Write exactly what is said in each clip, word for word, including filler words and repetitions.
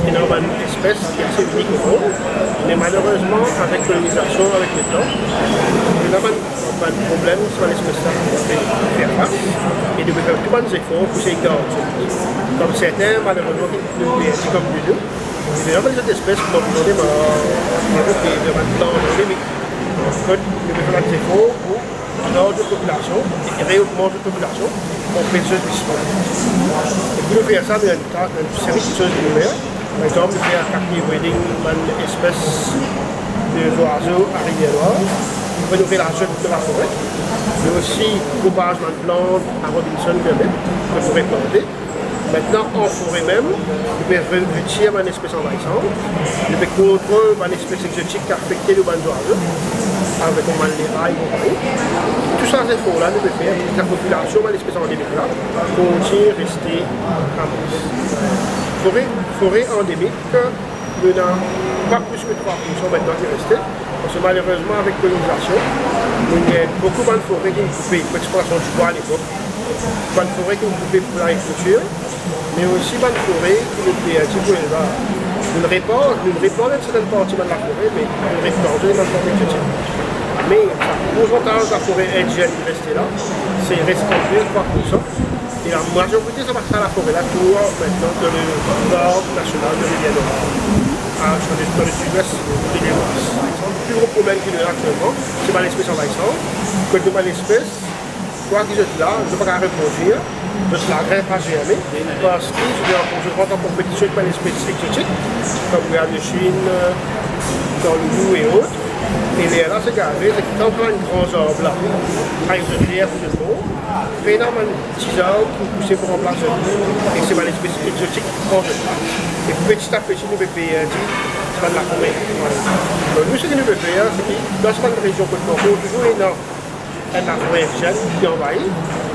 Ena bann espes ki ase inik o mond, me malerezman, avek kolonizasion, avek letan, ena bann, bann problem, sa bann espes la pe fer fas, e nou pe fer tou bann zefor pou sey gard zot. Kom sertin, malerezman, ki nou pe perdi kom nou, nou ena bann lezot espes, kouma nou ena, bann, bann plan, kot nou pe fer bann zefor pou gard zot popilasion e reogmant zot popilasion, pou anpes zot disparet. E pou nou fer sa, nou ena enn ta, enn seri de kiksoz pou nou fer. Par exanp, nou fer captive breeding bann espes de zwazo a Rivière Noire. Apre nou fer larzot dan lafore. Nou osi propaz bann plant a Robinson Kermit, ke nou replante. Aster, an fore mem, nou pe re-, retir bann espes anvayisan, nou pe kontrol bann espes exotik ki afekte nou bann zwazo, avek bann leray e konpagni. Tou sa zefor la nou pe fer pou lapopilasion bann espes andemik la kontign reste anpes. Fore, fore andemik, nou ena pa plis ki trwa poursan aster ki reste, parski malerezman avek kolonizasion, nou gagn boukou bann fore ki'nn koupe pou explwatasion dibwa alepok, bann fore ki'nn koupe pou lagrikiltir, me osi bann fore ki nou perdi pou lelvaz. Nou repar, nou replant enn sertin parti bann lafore, me nou replant bann plant exotik. Me sa poursantaz lafore indienn ki reste la, se res ant de trwa poursan. E lamazorite sa, sa lafore la, tou aster dan le Parc National de Rivière Noire, a, dan le, dan le sidwes de Lil Bras. Pli gro problem ki nou ena aktielman, se bann espes anvayisan, kot nou bann espes, swa ki zot la, zot pa kapav reprodwir, zot lagrin pa zerme, parski zot, zot rant an konpetision ek bann espes exotik, kom Royal de Chine, kangourou e ot. E lerla se gave, se ki kan bann gran zarb la pa exotik pou zot mor, pena bann ti zarb pou pouse pou ranplas zot, e se bann espes exotik ki pran zot la. E peti a peti nou pe perdi sa bann lafore. Donk nou, seki nou pe fer, se ki dan sa bann rezion kot nou ankor touzour ena enn lafore indienn ki anvayi,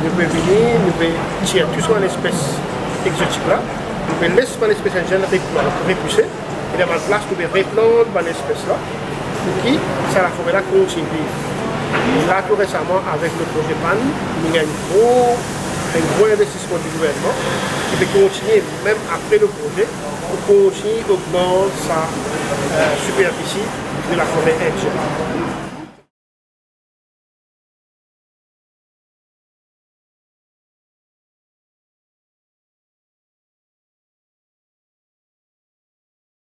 nou pe vini, nou pe tir tou sa bann espes exotik la, nou pe les bann espes indienn replan-, repouse, e dan bann plas nou pe replant bann espes la, pou ki sa lafore la kontign viv. E la, tou resaman, avek le proze PAN, nou gagn enn gro, enn gro investisman di gouvernman, ki pe kontigne mem apre le proze, pou kontign ogmant sa, eh, siperfisi de lafore indienn.